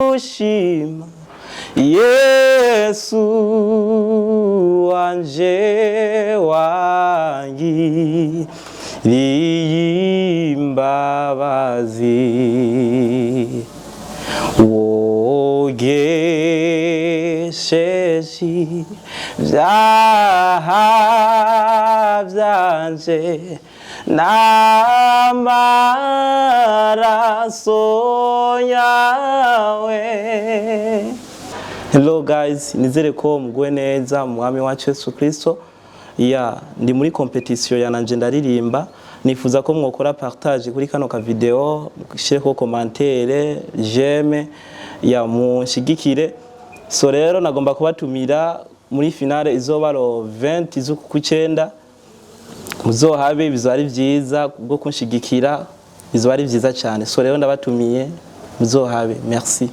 Ndagushima Yesu wanje, wangiriye imbabazi, wogesheje ibyaha byanje n'amaraso yawe. Hello guys, nizere ko muguwe neza mu Mwami wacu Yesu Kristo. Ya, ndi muri competition ya Nanje Ndaririmba. Nifuza ko mwokora partage kuri kano ka video, mushireko commentaire, j'aime, ya, munshigikire. So rero nagomba kubatumira muri finale izoba le 20 z'uku kw'icenda. Muzohabe, bizoba ari vyiza bwo kunshigikira, bizoba ari vyiza cyane. So rero ndabatumiye, muzohabe. Merci.